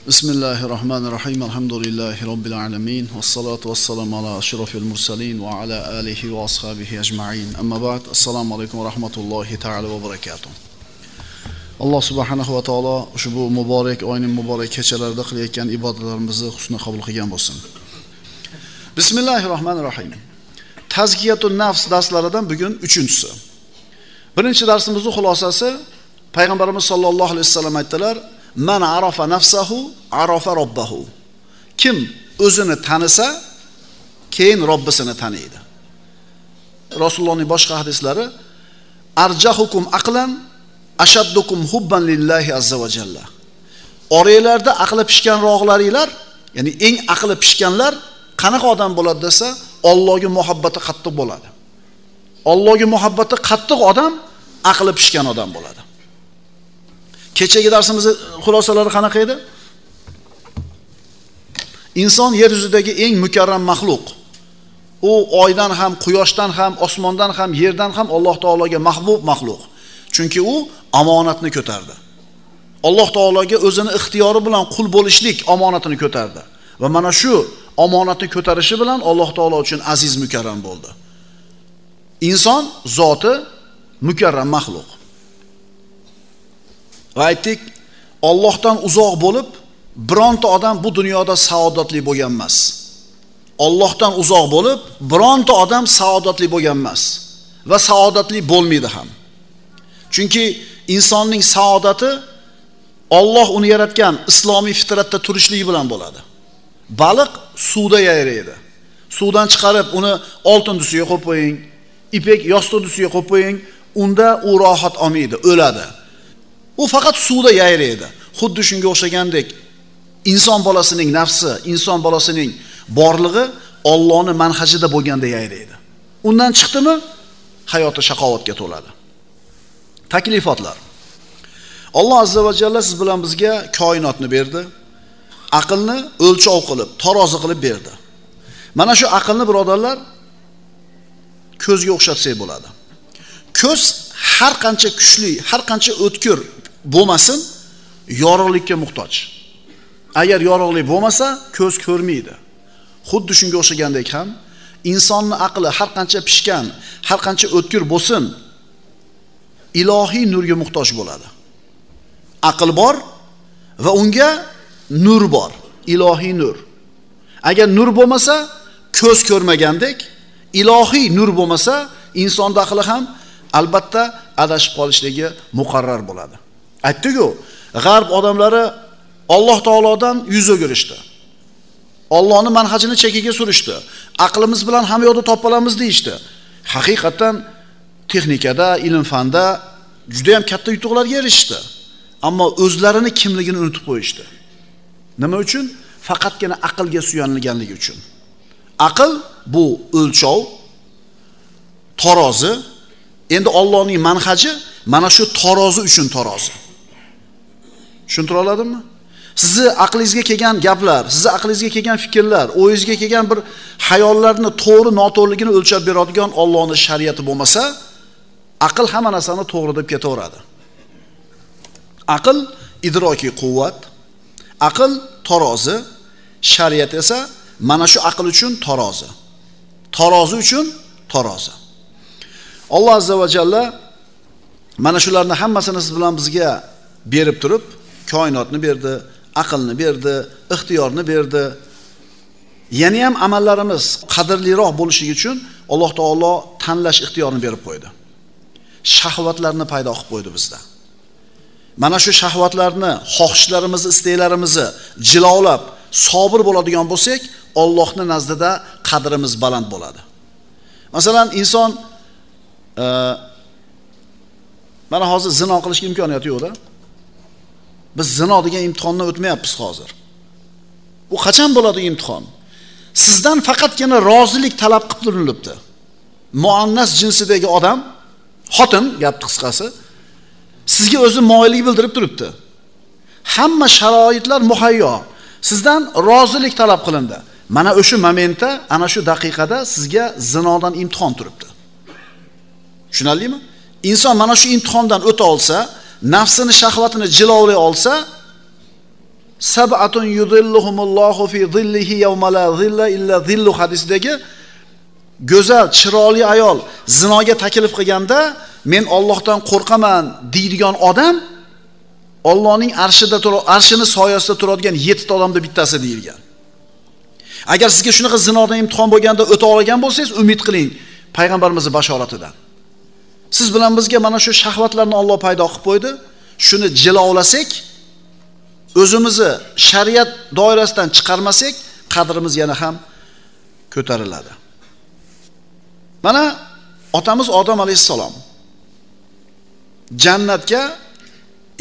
Bismillahirrahmanirrahim. Elhamdülillahi Rabbil alemin. Vessalatu vesselamu ala ashrafil mursalin ve ala alihi ve ashabihi ecma'in. Amma ba'd. Assalomu alaykum va rahmatullohi ta'ala va barakatuh. Alloh subhanahu va taolo ushbu muborak oyning muborak kechalarida qilayotgan ibodatlarimizni husni qabul qilgan bo'lsin. Bismillahirrahmanirrahim. Tazkiyatun nafs darslaridan bugun 3-chisi. Birinchi darsimizning xulosasi Payg'ambarimiz sollallohu alayhi vasallam aytdilar: "Man arafa nafsahu arafa robbahu." Kim o'zini tanisa, keyin Robbisini taniydi. Rasulullohning boshqa hadislari: "Arjahukum aqlan ashaddukum hubban lillahi azza va jalla." Oranglarda aqli pishgan roqlaringlar, ya'ni eng aqli pishganlar qanaqa odam bo'ladi desa, Allohga muhabbati qattiq bo'ladi. Allohga muhabbati qattiq odam aqli pishgan odam bo'ladi. Kechagi darsimizning xulosalari qanaqa edi? Inson yer yuzidagi eng mukarram maxluq. U oydan ham, quyoshdan ham, osmondan ham, yerdan ham Alloh taologa mahbub maxluq. Chunki u omonatni ko'tardi. Alloh taologa o'zini ixtiyori bilan qul bo'lishlik omonatini ko'tardi. Va mana shu omonatni ko'tarishi bilan Alloh taolo uchun aziz mukarram bo'ldi. Inson zoti mukarram maxluq. Va aytdik, Allohdan uzoq bo'lib, bironta odam bu dunyoda saodatli bo'lgan emas. Allohdan uzoq bo'lib, bironta odam saodatli bo'lgan emas va saodatli bo'lmaydi ham. Chunki insonning saodati Alloh uni yaratgan islomiy fitratda turishligi bilan bo'ladi. Baliq suvda yayraydi. Suvdan chiqarib uni oltin dusiga qo'yib qo'ying, ipak yostiq dusiga qo'yib qo'ying, unda u rohat olmaydi, o'ladi. U faqat suvda yayraydi. Xuddi shunga o'xshagandek inson bolasining nafsi, inson bolasining borlig'i Allohning manhajida bo'lganda yayraydi. Undan chiqdimi, hayoti shaqovatga to'ladi. Taklifotlar. Alloh azza va jalla siz bilan bizga koinotni berdi. Aqlni o'lchov qilib, tarozi qilib berdi. Mana shu aqlni birodarlar ko'zga o'xshatsak bo'ladi. Ko'z har qancha kuchli, har qancha o'tkir bo'lmasin, yorug'likka muhtoj. Agar yorug'lik bo'lmasa, ko'z ko'rmaydi. Xuddi shunga o'xshagandek ham insonning aqli har qancha pishgan, har qancha o'tkir bo'lsin, ilohiy nurga muhtoj bo'ladi. Aql bor va unga nur bor, ilohiy nur. Agar nur bo'lmasa, ko'z ko'rmagandek, ilohiy nur bo'lmasa, inson aqli ham albatta adashib qolishligi muqarrar bo'ladi. Aytdik-ku, g'arb odamlari Alloh taolodan yuz o'girishdi. Allohning manhajini chekiga surishdi. Aqlimiz bilan hamma yo'lda topolamiz deyishdi. Haqiqatan texnikada, ilm-fanda juda ham katta yutuqlarga erishdi. Ammo o'zlarini kimligini unutib qo'yishdi. Nima uchun? Faqatgina aqlga suyanilganligi uchun. Aql bu o'lchov, tarozi. Endi Allohning manhaji mana shu tarozi uchun tarozi. Tushuntira oladimmi? Sizni aqlingizga kelgan gaplar, sizni aqlingizga kelgan fikrlar, o'yingizga kelgan bir xayollarni to'g'ri noto'g'riligini o'lchab beradigan Allohning shariati bo'lmasa, aql hamma narsani to'g'ri deb ketaveradi. Aql idrokiy quvvat, aql tarozi, shariat esa mana shu aql uchun tarozi. Tarozi uchun tarozi. Alloh azza va jalla mana shularni hammasini siz bilan bizga berib turib, koinotni berdi, aqlni berdi, ixtiyorni berdi. Yana ham amallarimiz qadrliroq bo'lishi uchun Alloh taolo tanlash ixtiyorini berib qo'ydi. Shahvatlarni paydo qilib qo'ydi bizda. Mana shu shahvatlarni, xohishlarimizni, istaklarimizni jilovlab, sobir bo'ladigan bo'lsak, Allohning nazdida qadrimiz baland bo'ladi. Masalan, inson mana hozir zino qilishga imkoniyati yo'q-da. Biz zino degan imtihondan o'tmayapmiz hozir. U qachon bo'ladi imtihon? Sizdan faqatgina rozilik talab qilib turilibdi. Muannas jinsidagi odam, xotin, gap qisqasi, sizga o'zi moyillik bildirib turibdi. Hamma sharoitlar muhayyo. Sizdan rozilik talab qilindi. Mana o'sha momentda, ana shu daqiqada sizga zinodan imtihon turibdi. Tushunarlimi? Inson mana shu imtihondan o'ta olsa, nafsini, shahvatini jilovlay olsa, Sab'atun yudilluhumullohu fi zillihi yawma la zilla illa zillu hadisidagi go'zal, chiroyli ayol zinoga taklif qilganda men Allohdan qo'rqaman deydigan odam Allohning arshida arshini soyasida turadigan 7 ta odamda bittasi deyilgan. Agar sizga shunaqa zinodan imtihon bo'lganda o'ta olgan bo'lsangiz, umid qiling payg'ambarimizning bashoratidan. Siz bilan bizga mana shu shahvatlarni Alloh paydo qilib qo'ydi. Shuni jilovlasak, o'zimizni shariat doirasidan chiqarmasak, qadrimiz yana ham ko'tariladi. Mana otamiz Odam alayhissalom jannatga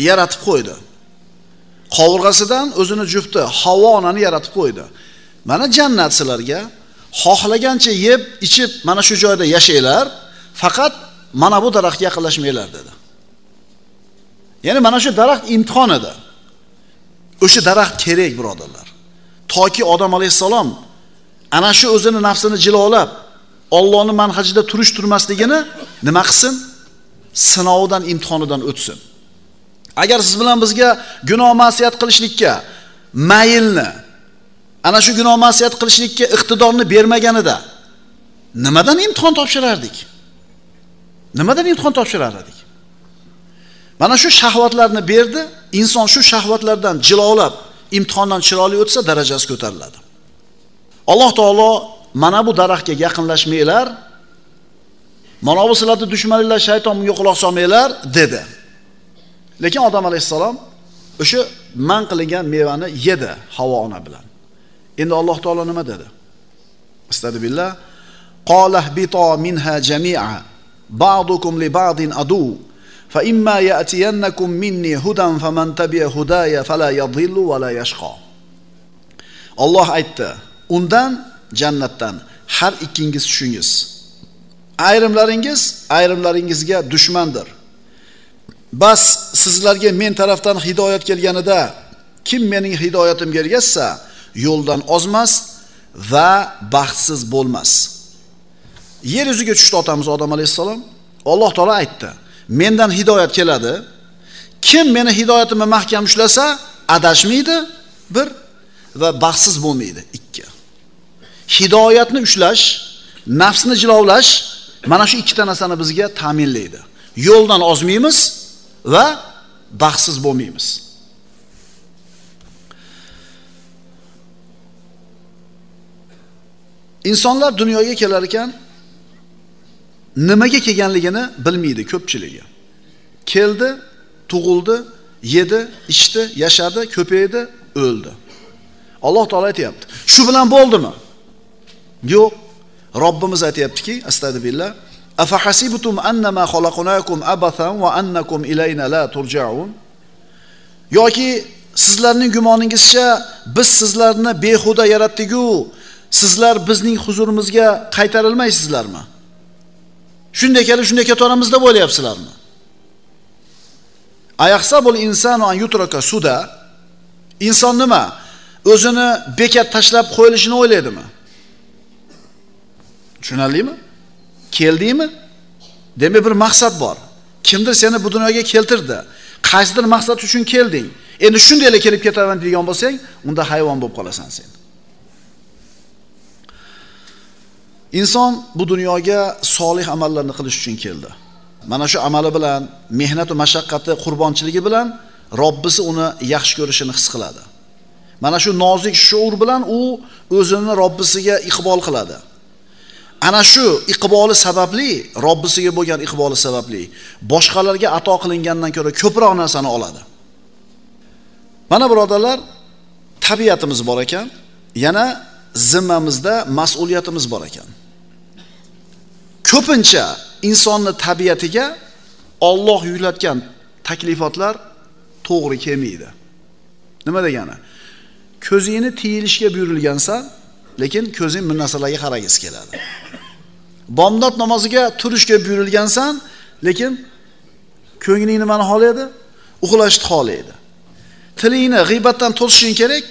yaratib qo'ydi. Qovurg'asidan o'zini jufti Havvo onani yaratib qo'ydi. Mana jannat sizlarga, xohlagancha yeb, ichib mana shu joyda yashanglar, faqat mana bu daraxtga yaqinlashmanglar dedi. Ya'ni mana shu daraxt imtihon edi. O'sha daraxt kerak, birodarlar. Toki Odam alayhissalom ana shu o'zini nafsini jilovlab, Allohning manhajida turish turmasligini nima qilsin? Sinovdan, imtihonidan o'tsin. Agar siz bilan bizga gunoh ma'siyat qilishlikka maylni, ana shu gunoh ma'siyat qilishlikka iqtidorni bermaganida nimadan imtihon topshirardik? Nimadan imtihon topshirardik? Mana shu shahvatlarni berdi, inson shu shahvatlardan jilovlab, imtihondan chiroyli o'tsa darajasi ko'tariladi. Alloh taolo mana bu daraxtga yaqinlashmanglar, mana bu sizlarni dushmaninglar shayton bunga quloq solmanglar dedi. Lekin Odam alayhissalom o'sha man qilingan mevani yedi Havvo ona bilan. Endi Alloh taolo nima dedi? Astagfirullah. Qala ihbita minha jami'a ba'dukum li ba'din adu fa imma ya'tiyannakum minni hudan faman tabi'a hudaya fala yadhillu va la yashqa. Alloh aytdi, undan jannatdan har ikkingiz tushingiz. Ayrimlaringiz ayrimlaringizga dushmandir. Bas sizlarga men tarafdan hidoyat kelganida kim mening hidoyatimga ergashsa yo'ldan ozmas va baxtsiz bo'lmas. Yer yuziga tushdi otamiz Odam alayhissalom. Alloh taolo aytdi, mendan hidoyat keladi. Kim meni hidoyatimni mahkam ushlasa adashmaydi, bir, va baxtsiz bo'lmaydi, ikki. Hidoyatni ushlash, nafsni jilovlash mana shu ikkita narsani bizga ta'minlaydi. Yo'ldan ozmaymiz va baxtsiz bo'lmaymiz. Insonlar dunyoga kelar ekan nimaga kelganligini bilmaydi ko'pchiligi. Keldi, tug'ildi, yedi, ichdi, yashadi, ko'paydi, o'ldi. Alloh taolo aytayapti. Shu bilan bo'ldimi? Yo'q. Robbimiz aytayaptiki, astagfirullah, afahasibtum annama xalaqnakum abathan va annakum ilayna la turja'un? Yoki sizlarning gumoningizcha biz sizlarni behuda yaratdik-u, sizlar bizning huzurimizga qaytarilmaysizlarmi? Shunday kelib, shunday ketaveramiz deb o'ylayapsizlarmi? Ayahsabul insanu an yutraka suda? Inson nima? O'zini bekat tashlab qo'yilishini o'ylaydimi? Tushunarlimi? Keldingmi? Demak bir maqsad bor. Kimdir seni bu dunyoga keltirdi. Qaysidir maqsad uchun kelding. Endi shundayla kelib ketaman degan bo'lsang, unda hayvon bo'lib qolasan sen. Inson bu dunyoga solih amallarni qilish uchun keldi. Mana shu amali bilan, mehnat va mashaqqati, qurbonchiligi bilan Robbisi uni yaxshi ko'rishini his qiladi. Mana shu nozik shuur bilan u o'zini Robbisiga iqbol qiladi. Ana shu iqboli sababli, Robbisiga bo'lgan iqboli sababli boshqalarga ato qilingandan ko'ra ko'proq narsani oladi. Mana birodarlar, tabiatimiz bor ekan, yana zimmamizda mas'uliyatimiz bor ekan. Ko'pincha insonni tabiatiga Alloh yuklatgan taklifotlar to'g'ri kelmaydi. Nima degani? Ko'zingni tiyilishga buyurilgansan, lekin ko'zing bir narsalarga qaragisi keladi. Bomdod namoziga turishga buyurilgansan, lekin ko'ngling nimani xohlaydi? Uxlashni xohlaydi. Tilingni g'iybatdan to'sishing kerak,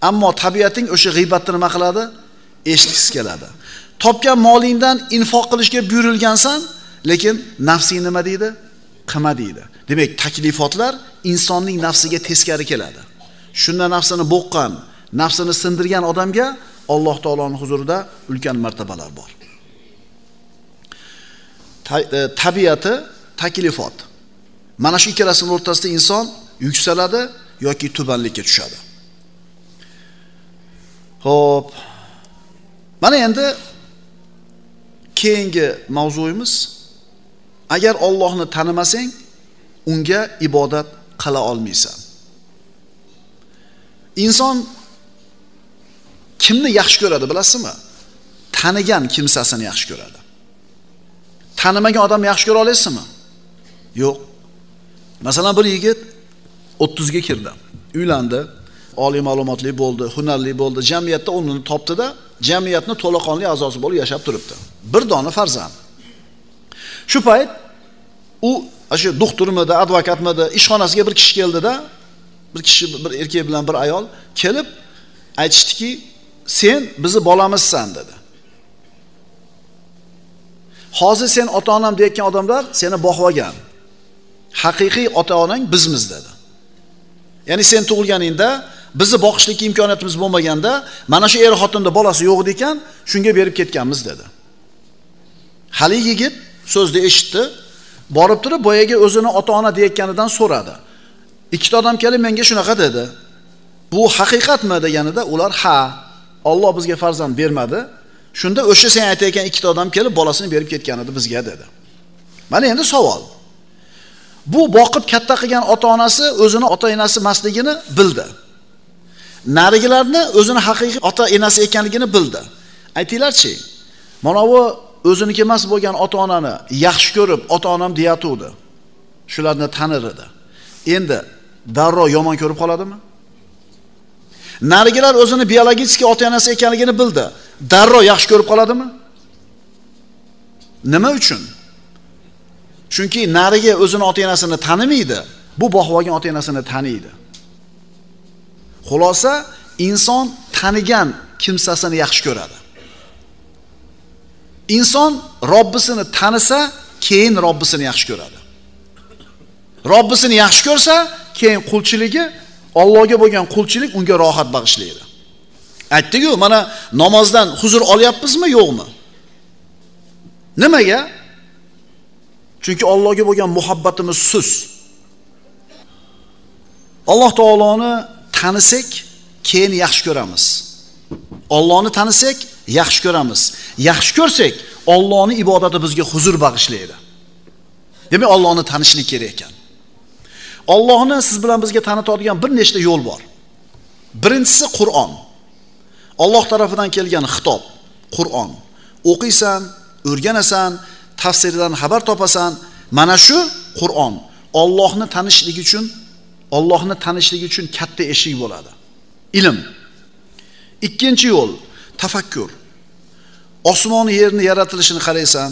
ammo tabiating o'sha g'iybatni nima qiladi? Eshitgisi keladi. Topgan molingdan infoq qilishga buyurilgansan, lekin nafsing nima deydi? Qilma deydi. Demak, taklifotlar insonning nafsiga teskari keladi. Shunda nafsini bo'qqan, nafsini sindirgan odamga Alloh taoloning huzurida ulkan martabalar bor. Tabiati, taklifot. Mana shu ikkalasining o'rtasida inson yuksaladi yoki tubanlikka tushadi. Xo'p. Mana endi keyingi mavzuyimiz, agar Allohni tanimasang, unga ibodat qila olmaysan. Inson kimni yaxshi ko'radi bilasizmi? Tanigan kimsasini yaxshi ko'radi. Tanimagan odamni yaxshi ko'ra olasizmi? Yo'q. Masalan, bir yigit 30 ga kirdi, uylandi, oliy ma'lumotli bo'ldi, hunarli bo'ldi, jamiyatda o'rnini topdi-da, jamiyatni to'laqonli a'zosi bo'lib yashab turibdi. Bir dona farzand. Shu payt u shu doktormidi, advokatmidi, ishxonasiga bir kishi keldida, bir kishi, bir erkak bilan bir ayol kelib aytishdiki, sen bizni bolamizsan dedi. Hozir sen ota-onam deyotgan odamlar seni boqib olgan. Haqiqiy ota-onang bizmiz dedi. Ya'ni sen tug'ilganingda bizni boqishlik imkoniyatimiz bo'lmaganda, mana shu er-xotinda bolasi yo'q edi ekan, shunga berib ketganmiz dedi. Hali yigit so'zni eshitdi, borib turib boyaga o'zini ota-ona deyotganidan so'radi. Ikkita odam kelib menga shunaqa dedi. Bu haqiqatmi deganida ular ha, Alloh bizga farzand bermadi. Shunda o'sha sen aytayotgan ikkita odam kelib bolasini berib ketgan edi bizga dedi. Mana endi savol. Bu boqib katta qilgan ota-onasi o'zini ota-enasi emasligini bildi. Narigilarni o'zini haqiqiy ota-enasi ekanligini bildi. Aytinglarchi, mana bu o'ziniki emas bo'lgan ota-onani yaxshi ko'rib ota-onam deyatuvdi. Shularni tanir edi. Endi darrov yomon ko'rib qoladimi? Narigilar o'zini biologik ota-onasi ekanligini bildi. Darrov yaxshi ko'rib qoladimi? Nima uchun? Chunki narigi o'zini ota-onasini tanimaydi, bu boqib olgan ota-onasini taniydi. Xulosa, inson tanigan kimsasini yaxshi ko'radi. Inson Robbisini tanisa, keyin Robbisini yaxshi ko'radi. Robbisini yaxshi ko'rsa, keyin qulchiligi, Allohga bo'lgan qulchilik unga rohat bag'ishlaydi. Aytdik-ku, mana namozdan huzur olyapmizmi, yo'qmi? Nimaga? Chunki Allohga bo'lgan muhabbatimiz suz. Alloh taoloni tanisak, keyin yaxshi ko'ramiz. Allohni tanisak, yaxshi ko'ramiz. Yaxshi ko'rsak, Allohning ibodati bizga huzur bag'ishlaydi. Demak, Allohni tanishlik kerak ekan. Allohni siz bilan bizga tanitadigan bir nechta yo'l bor. Birinchisi Qur'on. Alloh tarafidan kelgan xitob, Qur'on. O'qiysan, o'rganasan, tafsiridan xabar topasan. Mana shu Qur'on Allohni tanishlik uchun, Allohni tanishlik uchun katta eshik bo'ladi. Ilm. Ikkinchi yo'l tafakkur. Osmon yerni yaratilishini qaraysan,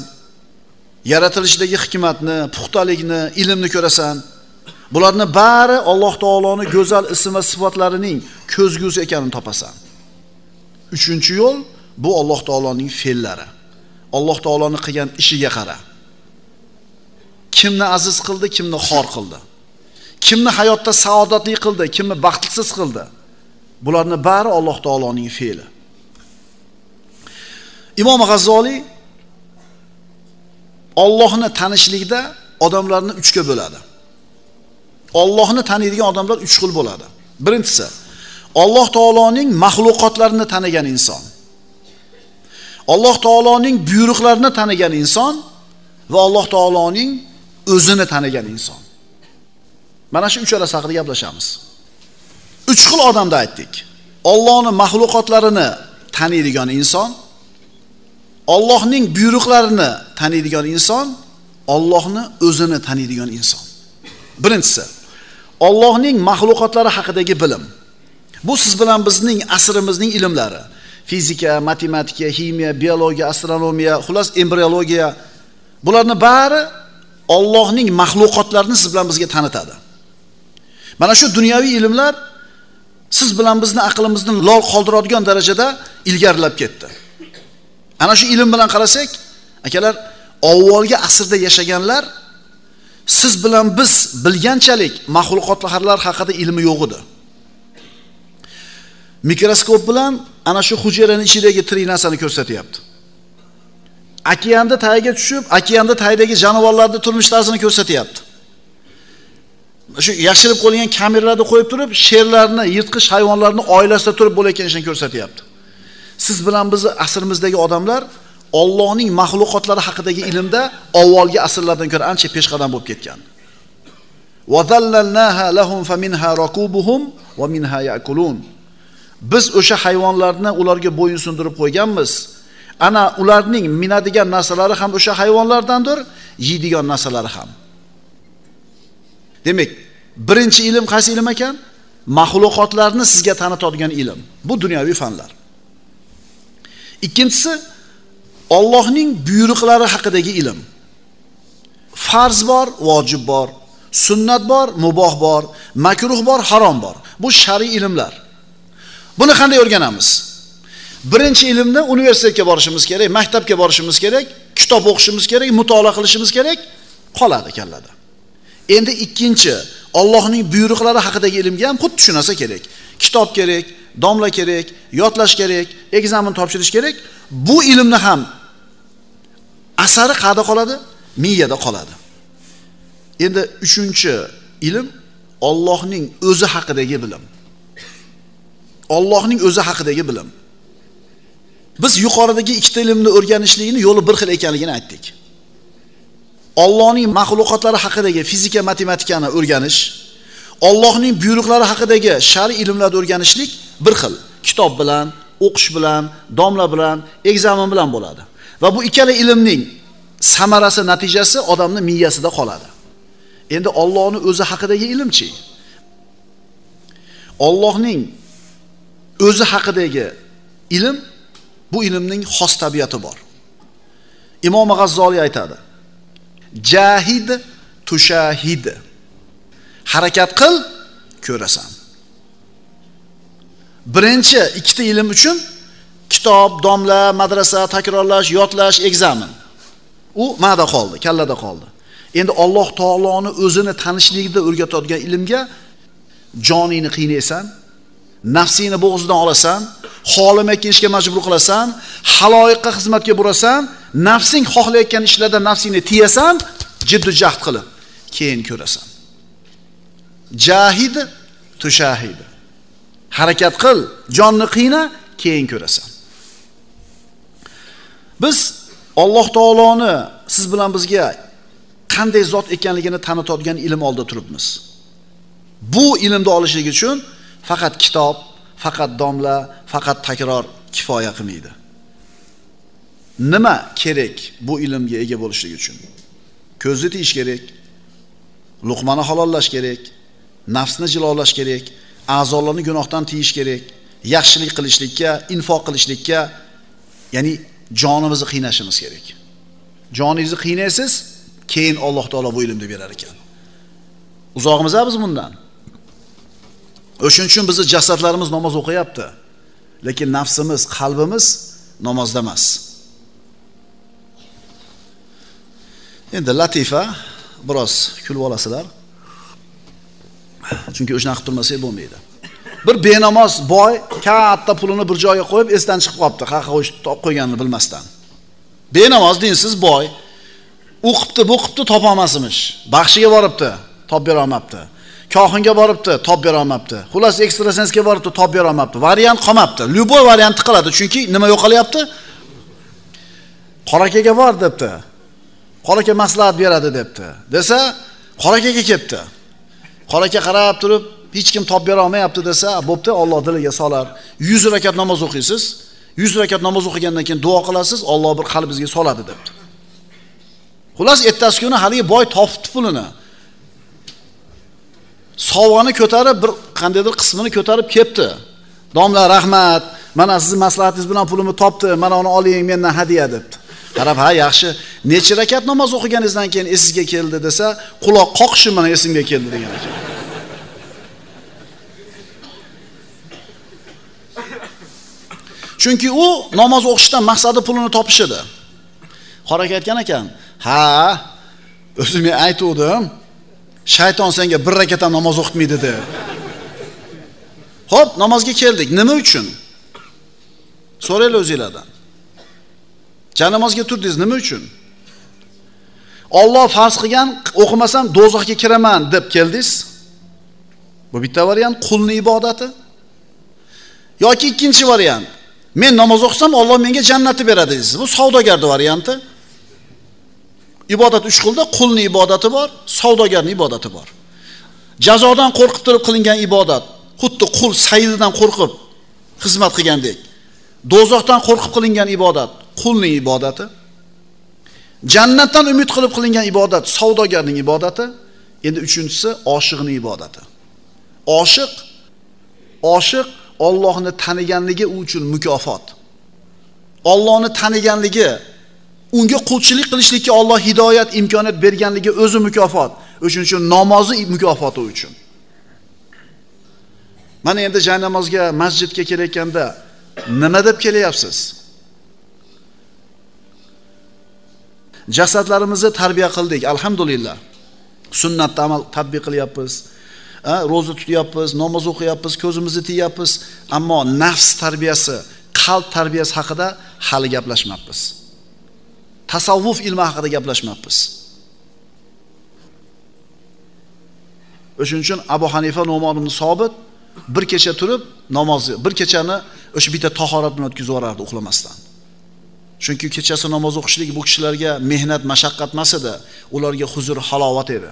yaratilishdagi hikmatni, puxtalikni, ilmni ko'rasan. Bularni bari Alloh taoloning go'zal ism va sifatlarining ko'zgusi ekanini topasan. Uchinchi yo'l bu Alloh taoloning fe'llari. Alloh taoloning qilgan ishiga qara. Kimni aziz qildi, kimni xor qildi. Kimni hayotda saodatli qildi, kimni baxtsiz qildi. Bularni bari Alloh taoloning fe'li. Imom G'azzoliy Allohni tanishlikda odamlarni uchga bo'ladi. Allohni taniydigan odamlar uch xil bo'ladi. Birinchisi, Alloh taoloning maxluqotlarini tanigan inson. Alloh taoloning buyruqlarini tanigan inson va Alloh taoloning o'zini tanigan inson. Mana shu uchalasi haqida gaplashamiz. Uch xil odamda aytdik. Allohning maxluqotlarini taniydigan inson, Allohning buyruqlarini taniydigan inson, Allohni o'zini taniydigan inson. Birinchisi, Allohning maxluqotlari haqidagi bilim. Bu siz bilan bizning asrimizning ilmlari. Fizika, matematika, ximiya, biologiya, astronomiya, xullas embriologiya. Bularning bari Allohning maxluqotlarini siz bilan bizga tanitadi. Mana shu dunyoviy ilmlar siz bilan bizni aqlimizni lol qoldiradigan darajada ilgarilab ketdi. Ana shu ilm bilan qarasak, akalar, avvalgi asrda yashaganlar siz bilan biz bilganchalik maxluqotlar haqida ilmi yo'q edi. Mikroskop bilan ana shu hujayraning ichidagi tirik narsani ko'rsatyapti. Okeanda tagiga tushib, okeanda tagidagi jonivorlarning turmush tarzini ko'rsatyapti. Shu yashirib qo'yilgan kameralarni qo'yib turib, sherlarni, yirtqich hayvonlarni oilasida turib bo'layotgan ishini ko'rsatyapti. Siz bilan biz asrimizdagi odamlar Allohning maxluqotlari haqidagi ilmda avvalgi asrlardan ko'ra ancha peshqadam bo'lib ketgan. Va zallalnaha lahum faminha rakubuhum va minha ya'kulun. Biz o'sha hayvonlarni ularga bo'yin sundirib qo'yganmiz. Ana ularning minadigan narsalari ham o'sha hayvonlardandir, yeydigan narsalari ham. Demak, birinchi ilm qaysi ilm ekan? Maxluqotlarni sizga tanitadigan ilm. Bu dunyoviy fanlar. Ikkinchisi Allohning buyruqlari haqidagi ilm. Farz bor, vojib bor, sunnat bor, muboh bor, makruh bor, harom bor. Bu shar'iy ilmlar. Buni qanday o'rganamiz? Birinchi ilmni universitetga borishimiz kerak, maktabga borishimiz kerak, kitob o'qishimiz kerak, mutolaa qilishimiz kerak, qoladi kallada. Endi ikkinchi, Allohning buyruqlari haqidagi ilmga ham xuddi shu narsa kerak. Kitob kerak, domla kerak, yodlash kerak, ekzamen topshirish kerak. Bu ilmni ham asari qayerda qoladi? Miyada qoladi. Endi uchinchi ilm Allohning o'zi haqidagi bilim. Allohning o'zi haqidagi bilim. Biz yuqoridagi ikkita ilmni o'rganishligini yo'li bir xil ekanligini aytdik. Allohning maxluqotlari haqidagi fizika, matematikani o'rganish, Allohning buyruqlari haqidagi shar'iy ilmlarni o'rganishlik bir xil. Kitob bilan, o'qish bilan, domla bilan, ekzamen bilan bo'ladi. Va bu ikkala ilmning samarasi, natijasi odamning miyasida qoladi. Endi Allohning o'zi haqidagi ilmchi? Allohning o'zi haqidagi ilm, bu ilmning xos tabiati bor. Imom G'azzoliy aytadi: Jahid tushahid. Harakat qil, ko'rasan. Birinchi ikkita ilm uchun kitob, domla, madrasa, takrorlash, yodlash, ekzamen. U ma'da qoldi, kallada qoldi. Endi Alloh taoloni o'zini tanishlikda o'rgatadigan ilmga joningni qiynaysan, nafsingni bo'g'zidan olasan, xohlamayotgan ishga majbur qilasan, haloyiqqa xizmatga burasan, nafsing xohlayotgan ishlarda nafsingni tiyasan, jiddu jahd qilib, keyin ko'rasan. Jahid tushahid. Harakat qil, jonni qiyna, keyin ko'rasan. Biz Alloh taoloni siz bilan bizga qanday zot ekanligini tanitadigan ilm oldida turibmiz. Bu ilmni olishlik uchun faqat kitob, faqat domla, faqat takror kifoya qilmaydi. Nima kerak bu ilmga ega bo'lishlik uchun? Ko'zni tiyish kerak, luqmani halollash kerak, nafsni jilovlash kerak, a'zolarni gunohdan tiyish kerak, yaxshilik qilishlikka, infoq qilishlikka, ya'ni jonimizni qiynashimiz kerak. Joningizni qiynaysiz, keyin Alloh taolo bu ilmni berar ekan. Uzoqmiz biz bundan. O'shuning uchun bizni jasadlarimiz namoz o'qiyapti, lekin nafsimiz, qalbimiz namozda emas. Endi latifa, biroz kulib olasizlar. Chunki o'shani qilib turmasak bo'lmaydi. Bir benamoz boy katta pulini bir joyga qo'yib esdan chiqib qolibdi, qayerga qo'yib qo'yganini bilmasdan. Benamoz, dinsiz boy o'qibdi, bo'qibdi, topa olmasmish. Baxshiga boribdi, top bera olmabdi. Kohinga boribdi, top bera olmabdi. Xullas ekstrasensga boribdi, top bera olmabdi. Variant qolmabdi. Любой variantni qiladi, chunki nima yo'qolyapti? Qorakaga bor debdi. Qoraka maslahat beradi debdi. Desa, Qorakaga ketdi. Qoraka qarab turib, hech kim top bera olmayapti desa, bo'pti, Alloh diliga solar. 100 rakat namoz o'qiysiz, 100 rakat namoz o'qigandan keyin duo qilasiz, Alloh bir qalbingizga soladi debdi. Xullas ertasi kuni haligi boy topibdi pulini. Sovg'ani ko'tarib, bir qandaydir qismini ko'tarib ketdi. Domla rahmat, mana sizning maslahatingiz bilan pulimni topdi, mana uni oling, mendan hadiya debdi. Qarab, ha, yaxshi. Necha rakat namoz o'qiganingizdan keyin esingizga keldi desa, quloq qoqishim mana esimga keldi degan ekan. Chunki u namoz o'qishdan maqsadi pulini topish edi. Qoraka aytgan ekan, ha, o'zim aytuvdim, shayton senga bir rakat ham namoz o'qitmaydi deb. Xo'p, namozga keldik. Nima uchun? So'raylar o'zinglardan. Namozga turdingiz nima uchun? Alloh farz qilgan, o'qimasam do'zaxga kiraman deb keldingiz. Bu bitta variant, qulning ibodati. Yoki ikkinchi variant, men namoz o'qisam Alloh menga jannatni beradi deysiz. Bu savdogarning varianti. Ibodat uch xilda, qulning ibodati bor, savdogarning ibodati bor. Jazodan qo'rqib turib qilingan ibodat, xuddi qul sayyididan qo'rqib xizmat qilgandek. Do'zaxdan qo'rqib qilingan ibodat, qulning ibodati. Jannatdan umid qilib qilingan ibodat, savdogarning ibodati. Endi uchinchisi oshiqning ibodati. Oshiq Allohni taniganligi u uchun mukofot. Allohni taniganligi, unga qulchilik qilishlikka Alloh hidoyat, imkoniyat berganligi o'zi mukofot. O'shuning uchun namozi mukofoti uchun. Mana endi namozga, masjidga kelayotganda nima deb kelyapsiz? Jasadlarimizni tarbiya qildik, alhamdulillah. Sunnatda amal tatbiq qilyapmiz. Ro'za tutyapmiz, namoz o'qiyapmiz, ko'zimizni tiyapmiz, ammo nafs tarbiyasi, qalb tarbiyasi haqida hali gaplashmabmiz. Tasavvuf ilmi haqida gaplashmabmiz. O'shuning uchun Abu Hanifa Nu'mon ibn Sobit bir kecha turib namozni, bir kechani o'sha bitta tahorat bilan o'tkazib yuborardi uxlamasdan. Chunki kechasi namoz o'qishlik bu kishilarga mehnat, mashaqqat emas edi, ularga huzur, halovat edi.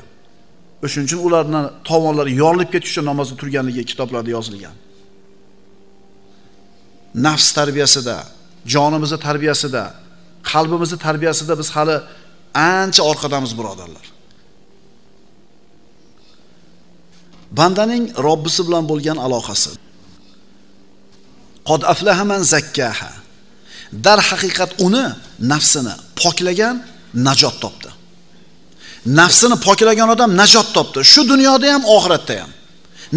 O'shuning uchun ularning tovonlari yorilib ketish uchun namozda turganligi kitoblarda yozilgan. Nafs tarbiyasida, jonimizni tarbiyasida, qalbimizni tarbiyasida biz hali ancha orqadamiz, birodarlar. Bandaning Robbisi bilan bo'lgan aloqasi. Qad aflaha man zakkaha. Dar haqiqat uni nafsini poklagan najot topdi. Nafsini poklagan odam najot topdi. Shu dunyoda ham, oxiratda ham.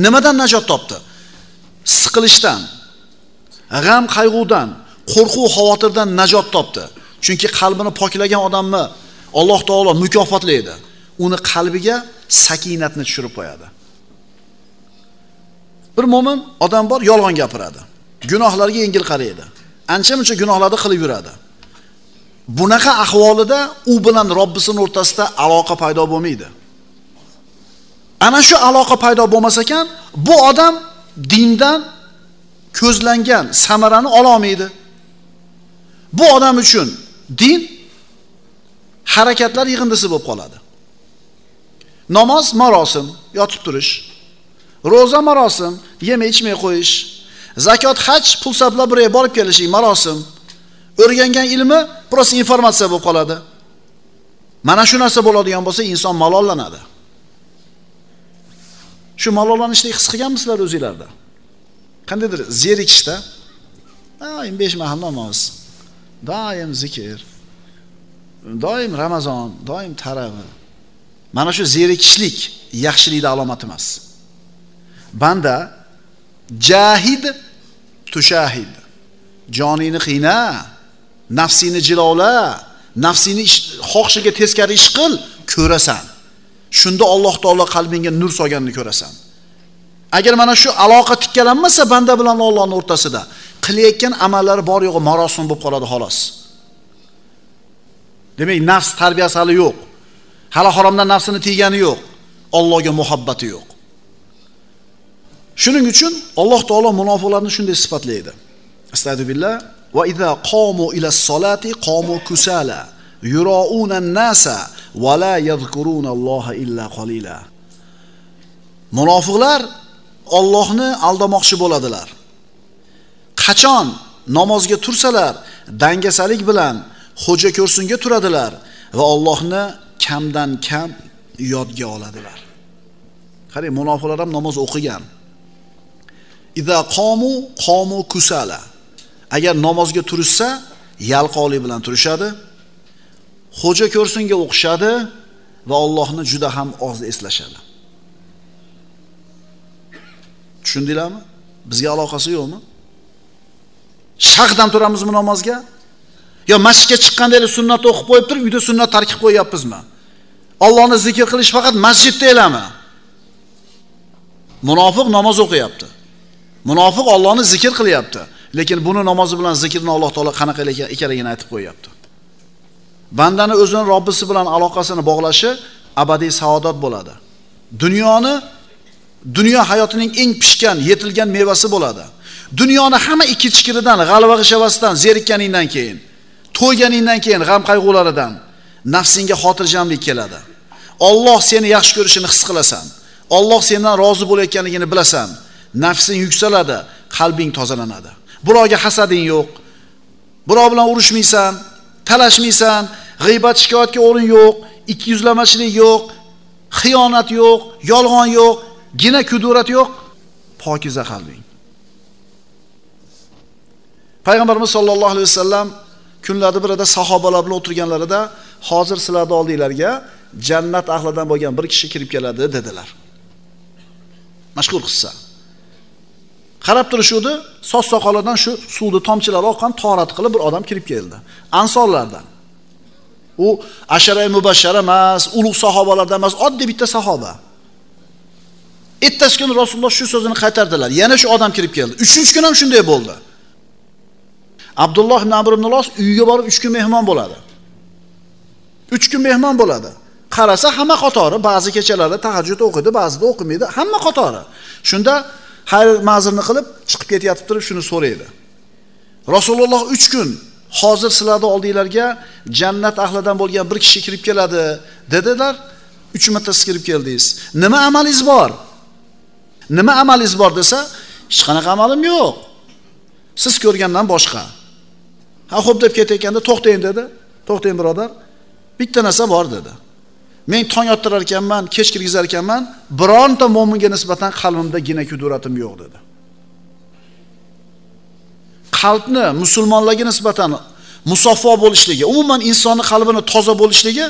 Nimadan najot topdi? Siqilishdan, g'am qayg'udan, qo'rquv xavotirdan najot topdi. Chunki qalbini poklagan odamni Alloh taolo mukofotlaydi. Uni qalbiga sakinatni tushirib qo'yadi. Bir mo'min odam bor, yolg'on gapiradi. Gunohlarga yengil qaraydi. Ancha-muncha gunohlarni qilib yuradi. Bunaqa ahvolida u bilan Robbisining o'rtasida aloqa paydo bo'lmaydi. Ana shu aloqa paydo bo'lmas ekan, bu odam dindan ko'zlangan samarani ola olmaydi. Bu odam uchun din harakatlar yig'indisi bo'lib qoladi. Namoz marosim, yotib turish, ro'za marosim, yemay ichmay qo'yish, zakot, haj, pul sablab bir yerga borib kelishing marosim. O'rgangan ilmi prosta informatsiya bo'lib qoladi. Mana shu narsa bo'ladigan bo'lsa, inson malollanadi. Shu malollanishni his qilganmisizlar o'zingizlarda? Qandaydir zerikishda, doim 5 mahal namoz, doim zikr, doim Ramazon, doim taravih. Mana shu zerikishlik yaxshilikning alomati emas. Banda jahid tushahid. Joningni qiyna, nafsingni jilovla, nafsingni xohishiga teskari ish qil, ko'rasan. Shunda Alloh taolo qalbingga nur solganini ko'rasan. Agar mana shu aloqa tikkalanmasa banda bilan Allohning o'rtasida, qilayotgan amallari bor yo'g'i marosim bo'lib qoladi xolos. Demak, nafs tarbiyasi hali yo'q. Hali haromdan nafsini tiygani yo'q. Allohga muhabbati yo'q. Shuning uchun Alloh taolo munofiqlarni shunday sifatlaydi. Astagfirullah va iza qamu ila solati qamu kusala yurauna an-nasa va la yadhkuruna Alloha illa qalila. Munofiqlar Allohni aldamoqchi bo'ladilar. Qachon namozga tursalar, dangasalik bilan xo'ja ko'rsinga turadilar va Allohni kamdan kam yodga oladilar. Qarang, munofiqlar ham namoz o'qigan. Iza qamu qamu kusala. Agar namozga turishsa, yalqoqlik bilan turishadi. Xo'ja ko'rsinga o'qishadi va Allohni juda ham oz eslashadi. Tushundinglarmi? Bizga aloqasi yo'qmi? Shaqdan turamizmi namozga? Yo masjidga chiqqanda ele sunnat o'qib qo'yib turib, uyda sunnat tark qilib qo'yapmizmi? Allohni zikr qilish faqat masjidda elami? Munofiq namoz o'qiyapti. Munofiq Allohni zikr qilyapti, lekin buni namozi bilan zikrni Alloh taolo qanaqa ekanligini aytib qo'yapti. Bandani o'zini Robbisi bilan aloqasini bog'lashi abadiy saodat bo'ladi. Dunyo hayotining eng pishgan, yetilgan mevasi bo'ladi. Dunyoni hamma ikki chikiridan, g'alva-g'ishavasidan zerikkaningdan keyin, to'yganingdan keyin g'am qayg'ularidan nafsingga xotirjamlik keladi. Alloh seni yaxshi ko'rishini his qilasan. Alloh sendan rozi bo'layotganligini bilasan. Nafsing yuksaladi, qalbing tozalanadi. Birovga hasading yo'q. Birov bilan urushmaysan, talashmaysan, g'iybat shikoyatga o'rin yo'q, ikki yuzlamachilik yo'q, xiyonat yo'q, yolg'on yo'q, gina kudurat yo'q, pokiza qalbing. Payg'ambarimiz sollallohu alayhi vasallam kunlarda birida sahobalar bilan o'tirganlarida, hozir sizlarning oldinglarga jannat ahlidan bo'lgan bir kishi kirib keladi dedilar. Mashhur qissa. Qarab turishuvdi, soch soqolidan shu suvni tomchilari oqqan torat qilib bir odam kirib keldi. Ansorlardan. U asharai mubashshara emas, ulug' sahobalardan emas, oddiy bitta sahoba. Ertasi kuni Rasululloh shu so'zini qaytardilar. Yana shu odam kirib keldi. 3-kuni ham shunday bo'ldi. Abdulloh ibn Amr ibn Los uyiga borib 3 kun mehmon bo'ladi. 3 kun mehmon bo'ladi. Qarasa hamma qatori ba'zi kechalarda tahajjud o'qiydi, ba'zida o'qimaydi, hamma qatori. Shunda xayr ma'zirni qilib chiqib ketayotib turib shuni so'raydi. Rasululloh 3 kun hozir sizlarning oldinglarga jannat ahlidan bo'lgan bir kishi kirib keladi dedilar. 3 marta siz kirib keldingiz. Nima amalingiz bor? Nima amalingiz bor desa, hech qanaqa amalim yo'q. Siz ko'rgandan boshqa. Ha, xo'p deb ketayotganda to'xtang dedi. To'xtang birodar. Bitta narsa bor dedi. Men tong ottirar ekanman, kech kirgizar ekanman, bironta mo'minga nisbatan qalbimda gina kuduratim yo'q dedi. Qalbni musulmonlarga nisbatan musaffo bo'lishligi, umuman insonning qalbini toza bo'lishligi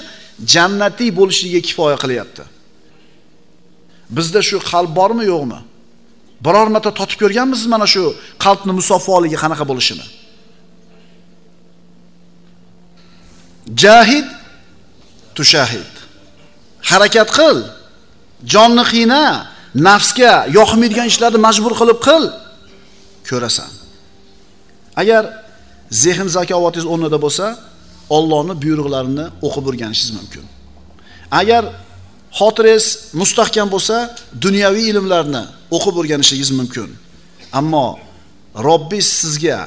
jannatiy bo'lishligiga kifoya qilyapti. Bizda shu qalb bormi, yo'qmi? Biror marta totib ko'rganmisiz mana shu qalbni musaffoligi qanaqa bo'lishini? Jahid tushahid. Harakat qil, jonni qiyna, nafsga yoqmaydigan ishlarni majbur qilib qil, ko'rasan. Agar zehn zakovatingiz o'rnida bo'lsa, Allohning buyruqlarini o'qib o'rganishingiz mumkin. Agar xotirangiz mustahkam bo'lsa, dunyoviy ilmlarni o'qib o'rganishingiz mumkin. Ammo Robbingiz sizga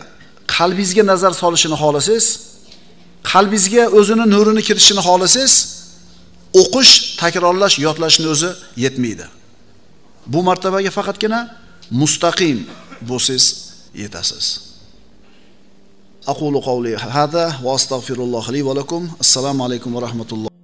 qalbingizga nazar solishini xohlasangiz, qalbingizga o'zini nurini kiritishini xohlasangiz, o'qish, takrorlash, yodlashni o'zi yetmaydi. Bu martabaga faqatgina mustaqim bo'lsangiz yetasiz. Aqulu qawli hada va astagfirulloh li va lakum. Assalomu alaykum va rahmatulloh.